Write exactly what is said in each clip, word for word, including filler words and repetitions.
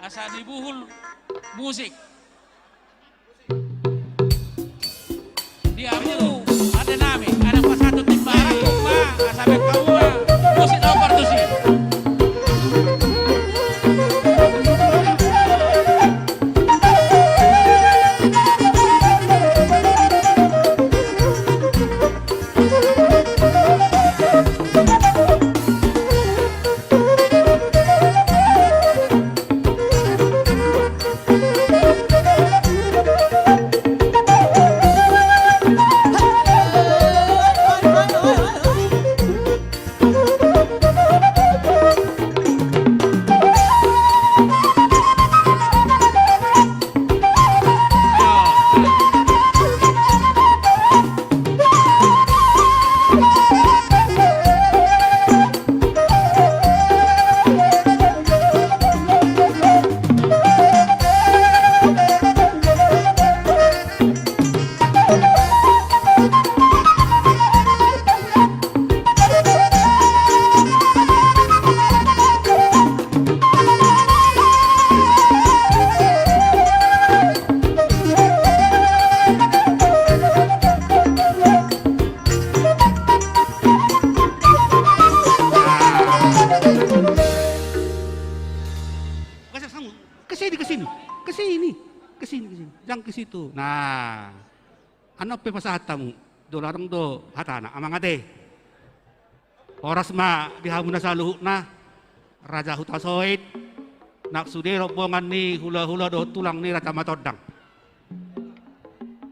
Asa dibuhul musik. Di hamu, ate nami, adong pasahaton timbara, tumba, asa baen hamu ma musik na hombar tusi. Ke sini, ke sini, ke sini, ke sini, ke sini. Jang ke situ. Nah, annon pe pasahat hamu. Jolo adong do hatana, amang ate. Horas ma di hamu na saluhutna, Raja Hutasoit, nang sude rombongan ni hulahula dohot tulang ni Raja Matondang.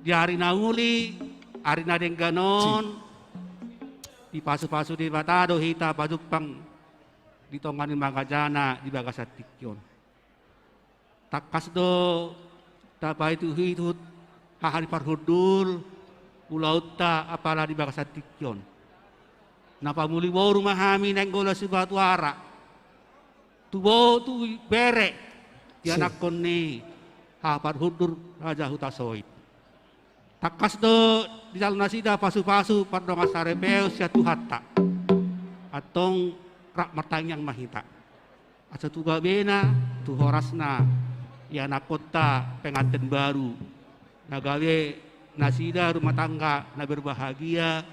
Di ari na uli, ari na denggan on, dipasupasu Debata do hita pajumpang di tonga ni mangarajana di bagasan tingki on. Tangkas do tapaihutihut hahali parhundul ulaonta apala di bagasan tingki on. Na pamuli boru ma hami Nainggolan Sibatuara. Tubu tu bere, ianakhon ni haha parhundul Raja Hutasoit. Tangkas do dijalo nasida pasupasu pardongansaripeon sian Tuhanta. Antong rap martangiang ma hita. Asa tu gabena, tu horasna, ianakhonta pengantin baru. Na gabe nasida rumah tangga na berbahagia,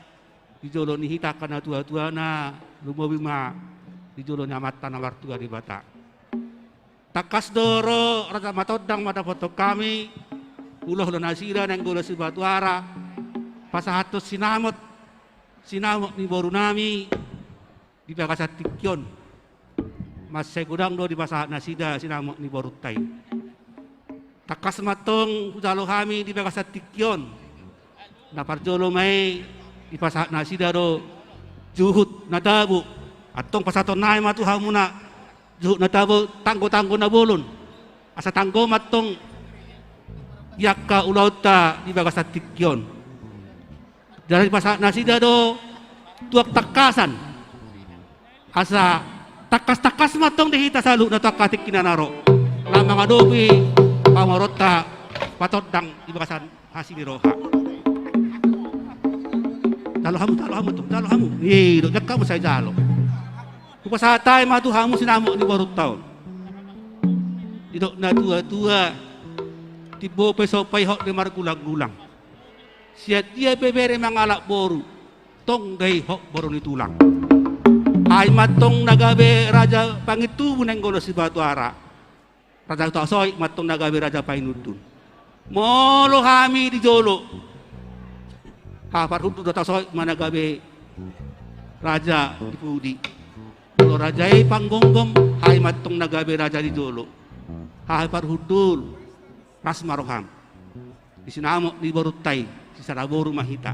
di jolo ni hita angka natuatuana, lumobi ma di jolo ni Amanta na martua Debata. Tangkas do ro Raja Matondang mandapothon hami, hulahula nasida Nainggolan Sibatuara, pasahathon sinamot, sinamot ni borunami di bagasan tingki on. Mansai godang do dipasahat nasida sinamot ni borunta i. Tangkas ma antong hujalo hami di bagasan tingki on. Na parjolo ma i dipasahat nasida do juhut na tabo. Antong pasahatonnami ma tu hamuna juhut na tabo, tanggotanggo na bolon. Asa tanggo ma antong di angka ulaonta di bagasan tingki on. Jala dipasahat nasida do tuak tangkasan. Asa tangkastangkas ma antong di hita saluhutna tu angka tingkina na ro. Laho mangadopi pamoruonta Matondang di bagasan asi ni roha. Jalo hamu, jalo hamu antong, jalo hamu. I do, jangka muse jalo. Hupasahat hami ma tu hamu sinamot ni borunta on. Didok natuatua, timbo pe so paihot do i margulanggulang. Sian dia pe bere mangalap boru, tong do i hot boru ni tulang. Hami ma antong na gabe raja pangintubu Nainggolan Sibatuara, Raja Hutasoit ma antong na gabe raja painundun. Molo hami di jolo, haha parhundul Hutasoit ma na gabe raja di pudi. Molo raja i panggomgom, hami ma antong na gabe raja di jolo. Haha parhundul, las ma roham. Di sinamot ni borunta i, sisada boru ma hita.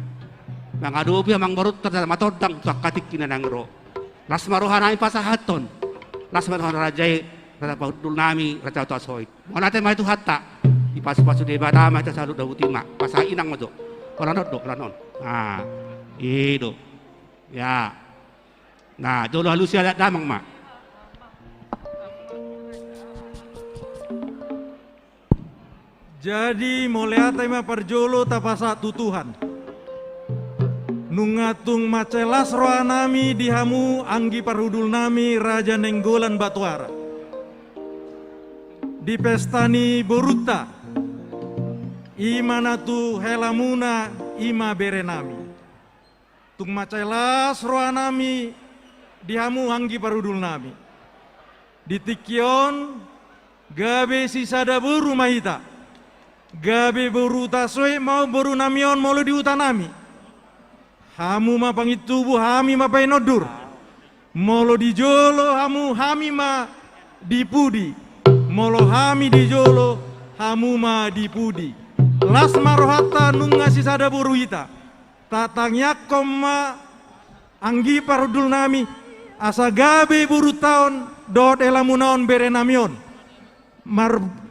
Mangadopi amangborunta Raja Matondang tu angka tingki na naeng ro. Las ma rohanami pasahathon. Las ma roha ni raja i, raja pahundulnami, Raja Hutasoit. Mauliate ma di Tuhanta. Dipasupasu Debata ma hita saluhutna, boti ma. Pasahat inang ma jo. Holan on do, holan on. Nah, i do. Ya. Nah, jolo alusi adat damang ma. Jadi mauliate ma parjolo tapasahat tu Tuhan. Nunga tung mansai las rohanami di hamu anggi parhundulnami Raja Nainggolan Batuara. Di pesta ni borunta, i ma na tu helamuna, i ma berenami. Tung mansai las rohanami di hamu anggi parhundulnami. Di tingki on, gabe sisada boru ma hita. Gabe boru Hutasoit ma on borunami on molo di hutanami. Hamu ma pangintubu, hami ma painondur. Molo di jolo hamu, hami ma di pudi. Molo hami di jolo, hamu ma di pudi. Las ma rohanta nunga sisada boru hita. Tatangiangkon ma anggi parhundulnami, asa gabe borunta on dohot helamuna on berenami on. Mar-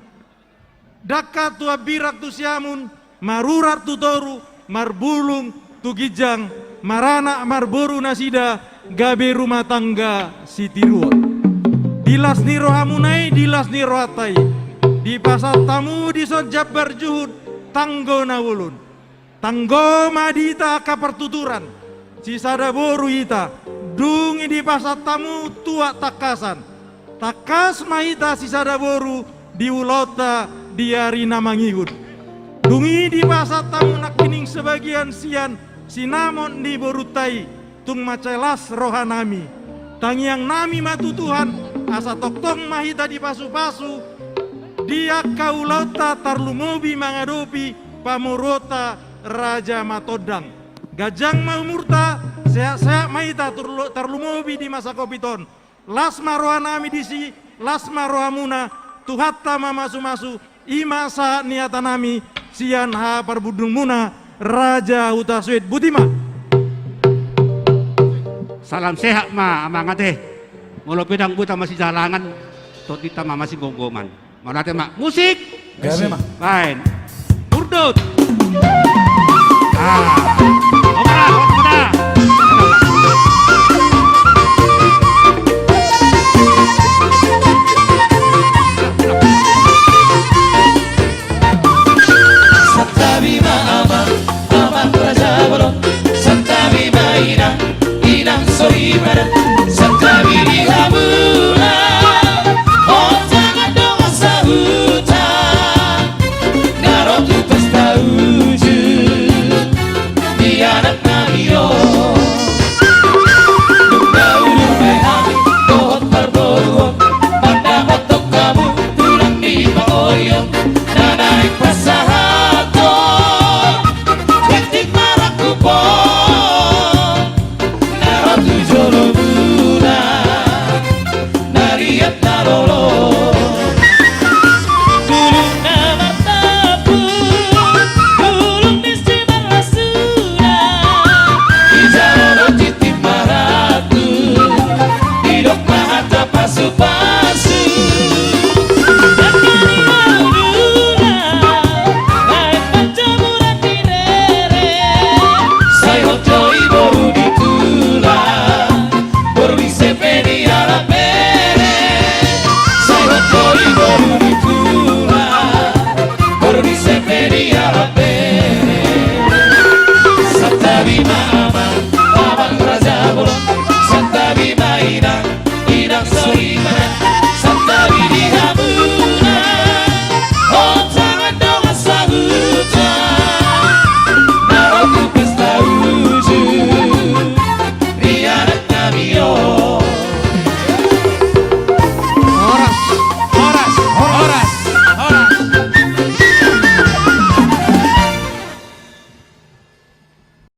Dangka tu hambirang tu siamun, marurat tu toru, marbulung tu ginjang, maranak marboru nasida, gabe rumah tangga sitiruon. Di las ni rohamuna i, di las ni rohanta i, dipasahat hamu dison jambar juhut, tanggo na bolon. Tanggo ma di hita angka partuturan, sisada boru hita, dung i dipasahat hamu tuak tangkasan. Tangkas ma hita sisada boru di ulaonta di ari na mangihut. Dung i dipasahat hamu nangkining sebagian sian sinamot ni borunta i, tung mansai las rohanami. Tangiangnami ma tu Tuhan, asa tongtong ma hita dipasupasu di angka ulaonta, tarlumobi mangadopi pamoruonta Raja Matondang. Ganjang ma umurta, sehat-sehat ma hita, tarlu-, tarlumobi di masa covid on. Las ma rohanami disi, las ma rohamuna, Tuhanta ma mamasu-masu, i ma sahat ni hatanami sian haha parhundulmuna Raja Hutasoit. Boti ma. Salam sehat ma amang ate. Molo pe ndang boi tama sijalangan, tondinta ma masigomgoman. Mauliate ma. Musik. Gabe ma. Main. Burdut. Ah. Opera, opera.